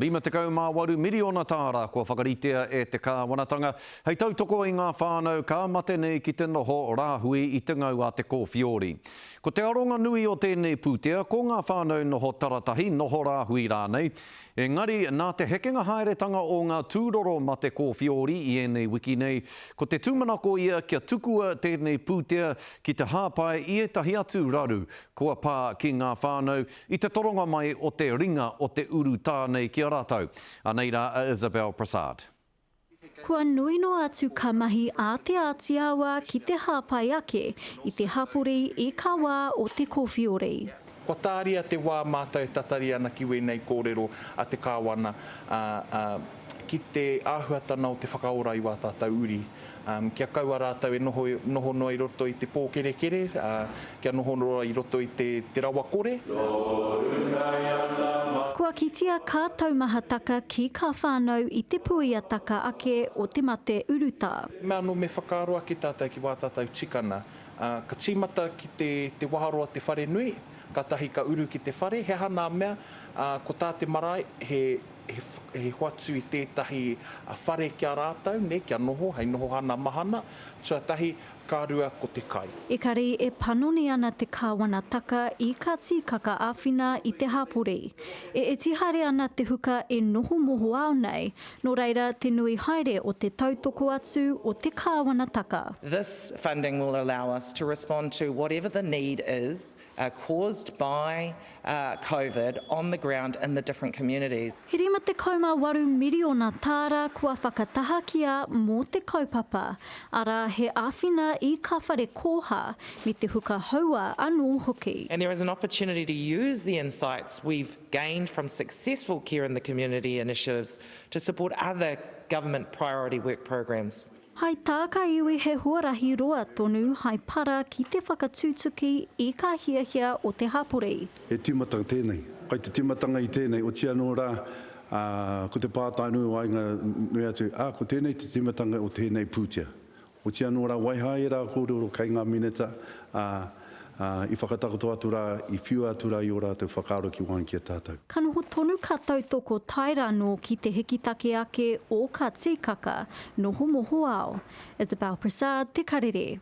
58 miriona tāra kua whakaritea e te kāwanatanga hei tautoko i ngā whānau ka mate nei ki te noho rāhui i te ngau a te kōwhiori. Ko te aronga nui o tēnei pūtea ko ngā whānau noho taratahi, noho rāhui rānei. Engari, nā te hekenga haeretanga o ngā tūroro mate kōwhiori i ēnei wiki nei, ko te tūmanako ia kia tukua tēnei pūtea ki te hāpai i ētahi atu raru kua pā ki ngā whānau I te toronga mai o te ringa o te urutā nei ki a rātou. Anei rā a Isabel Prasad. Kua nui noa atu ka mahi a Te Āti Awa ki te hāpai ake i te hapori i ka wā o te kōwhiori. Kua tāria te wā mātou e tatari ana ki wēnei kōrero a te Kāwana, ā, ki te āhuatana o te whakaora i wā tātou uri. Kia kaua rātou e noho, noho noa i roto i te pōkerekere, ā, kia noho noa i roto i te, te rawakore. Kua kitea kā taumahataka ki kā whānau i te puiataka ake o te mate urutā. Me anō me whakaaro ake tātou ki wā tātou tikana, ā, ka tīmata ki te, te waharoa te wharenui, kātahi ka uru ki te whare, he aha nā mea, ā, ko tā te marae, he, he hoatu i tētahi whare ki a rātou, nē, kia noho, hei nohohana mahana, tuatahi, ka rua ko te kai. Ekari e panoni ana te kāwanataka i ka tīkaka āwhina i te hapori. E iti haere ana te huka e noho mohoao nei, nō reira te nui haere o te tautoko atu o te kāwanataka. This funding will allow us to respond to whatever the need is caused by Covid on the ground in the different communities. He 58 miriona tāra kua whakatahakia mō te kaupapa, arā he āwhina i ka whare kōha me te huka haua anō hoki. And there is an opportunity to use the insights we've gained from successful Care in the Community initiatives to support other government priority work programmes. Hai tā ka iwi he huarahi roa tonu hai para ki te whakatutuki i ka hiahia o te hapori. He tīmatanga tēnei. Kai te tīmatanga i tēnei, otiia anō rā, ā, ko te pātai nui o Ainga nui atu, ā, ko tēnei te tīmatanga o tēnei pūtea. Otiia anō rā, waiha ērā kōrero kei ngā minita, ā, ā, i whakatakoto atu rā, i whiua atu rā i ō rātou whakaaro ki waenga ki a tātou. Ka noho tonu ka tautoko tae rānō ki te hikitake ake o ka tīkaka noho mohoao. Isabel Prasad, Te Karere.